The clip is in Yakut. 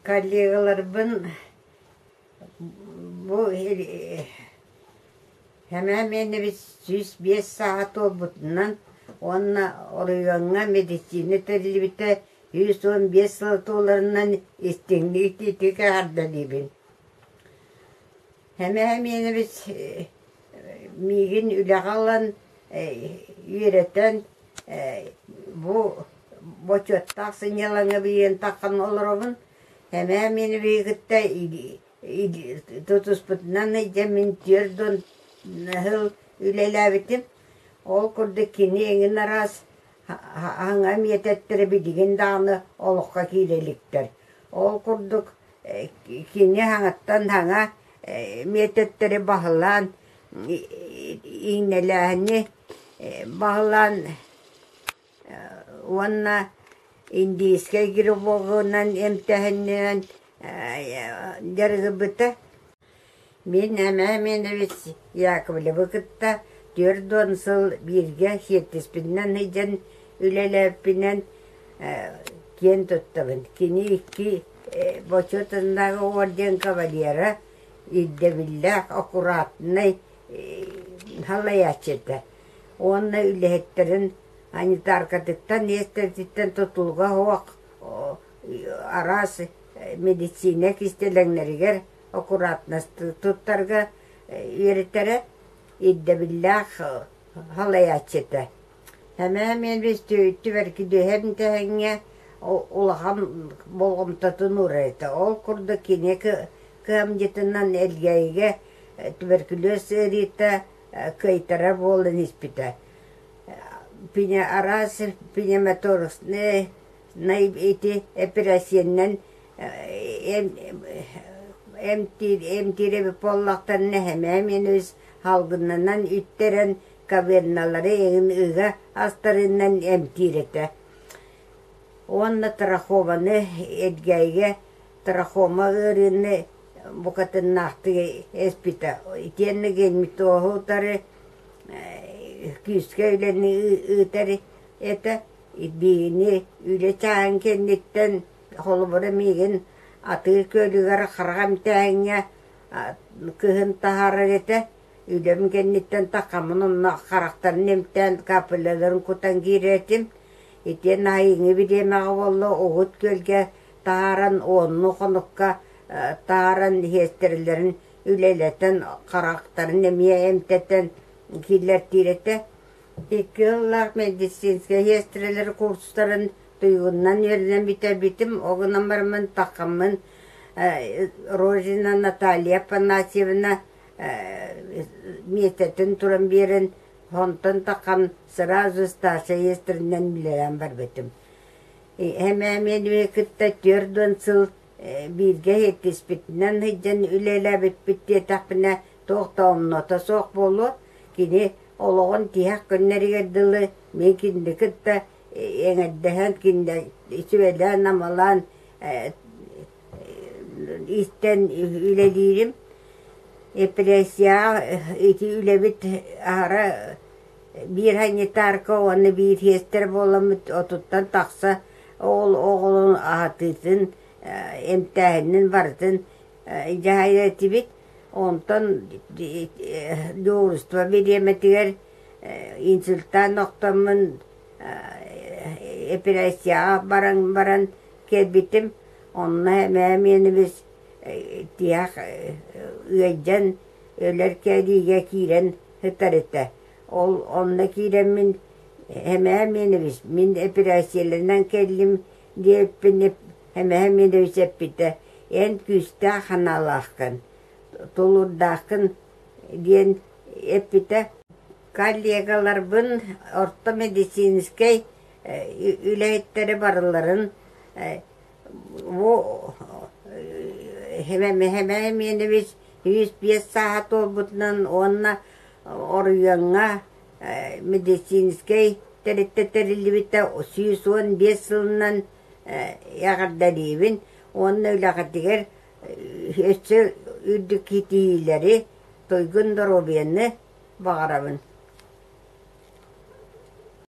Коллегаларбын бу Хэмээ Миэнэбис 105 сааһа туолбутунан уонна оройуоҥҥа медицина тэриллибитэ 115 сыл туоларынан истиҥник итиитик эҕэрдэлиибин. Хэмээ Миэнэбис миигин үлэҕэ ылан үөрэтэн бу бочуоттаах сынньалаҥы билиэн таххан олоробун. Эмээ мин кытта тутуспутунан илдьэ мин 40 сыл үлэлээбитим. Ол курдук кини эҥин араас аһаҥа миэтэттэрэ билигин даҕаны олоххо киирэ иликтэр. Ол курдук кини хаҥаттан хаҥа миэтэттэри баһылаан, иҥнэлээһини баһылаан уонна индийскэй грибогунан эмтэһиннэрэн дьарыгырбыта. Мин эмээ Минович Яковлевы кытта 40 сыл бииргэ сиэттиспитинэн сылдьан үлэлээбиппинэн киэн туттабын. Кини икки Бочуотуннааҕы орден кавалера, ирдэбиллээх, аккуратнай салайааччыта уонна үлэһиттэрин санитаркатыттан, миэстэтиттэн тутулуга суох араас медицина кистэлэҥнэригэр аккуратность туттарга үөрэтэрэ, ирдэбиллээх салайааччыта. Эмээ түбэркүлүөһэм тэһэҥҥэ улахан болҕомтотун уурар этэ. Ол курдук кини кыамньытынан Элгээйигэ туберкулез ыарыыта кыайтарар буолан испитэ. Араас пневмоторакснай ити эпэрээссийэннэн эмтиир эмтиир эбит буоллахтарына эмээ салгынынан үттэрэн каверналары эҥин ыга астарынан эмтиир этэ. Уонна трахоманы Элгээйигэ трахома ыарыыны букатыннаахтык эспитэ. Итиэннэ гельмитоһу утары күүскэ үлэни ыытар этэ. Биһигини үлэ чааһын кэнниттэн холобура миигин атыы күөлүгэр хараҕа эмтээһиҥҥэ кыһын таһаарар этэ. Үлэм кэнниттэн таххаммын онно харахтарын эмтээн капеллаларын кутан киирэр этим. Итиэннэ айыҥҥы бириэмэҕэ буолла Угут күөлгэ таһааран уоннуу хонукка таһааран сиэстэрэлэрин үлэлэтэн харахтарын эмиэ эмтэтэн киллэртиир этэ. Икки сыллаах медицинскэй сиэстэрэлэр курстарын туйгунан үөрэнэн бүтэрбитим. Ол гынан бараммын таххаммын Рожина Наталья Афанасьевна миэстэтин туран биэрэн, онтон таххан сразу старшай сиэстэринэн үлэлээн барбытым. Эмээ кытта 40 сыл бииргэ иһиттиспитинэн сылдьан үлэлээбиппит диэтэхпинэ, туох да омнота суох буолуо. Кини олоҕун тиһэх күннэригэр дылы мин кинини кытта эҥэрдэһэн, кинини сүбэлээн-амалаан истэн үлэлиирим. Эпэрээссийэҕэ ити үлэбит аһара биир санитарка уонна биир сиэстэрэ буоламмыт отуттан тахса ол оҕолорун аһатыытын, эмтээһинин барытын дьаһайар этибит. Онтон дежурство бириэмэтигэр инсультаан охтоммун эпэрээссийэҕэ баран баран кэлбитим. Онно эмээ миэнэбис тиһэх ыалдьан өлөр кэлиигэ киирэн сытар этэ. Ол онно киирэммин эмээ миэнэбис мин эпэрээссийэлэнэн кэллим диэбиппин эмээ миэнэбис эппитэ эн күүстээх санаалааххын, тулуурдааххын диэн эппитэ. Коллегаларбын орто медицинскэй үлэһиттэри барыларын бу Хэмээмиэнэбис 105 сааһа туолбутунан уонна оройуоҥҥа медицинскэй тэрилтэ тэриллибитэ 115 сылынан эҕэрдэлиибин уонна үлэҕитигэр өссө үрдүк ситиһиилэри, туйгун доруобуйаны баҕарабын.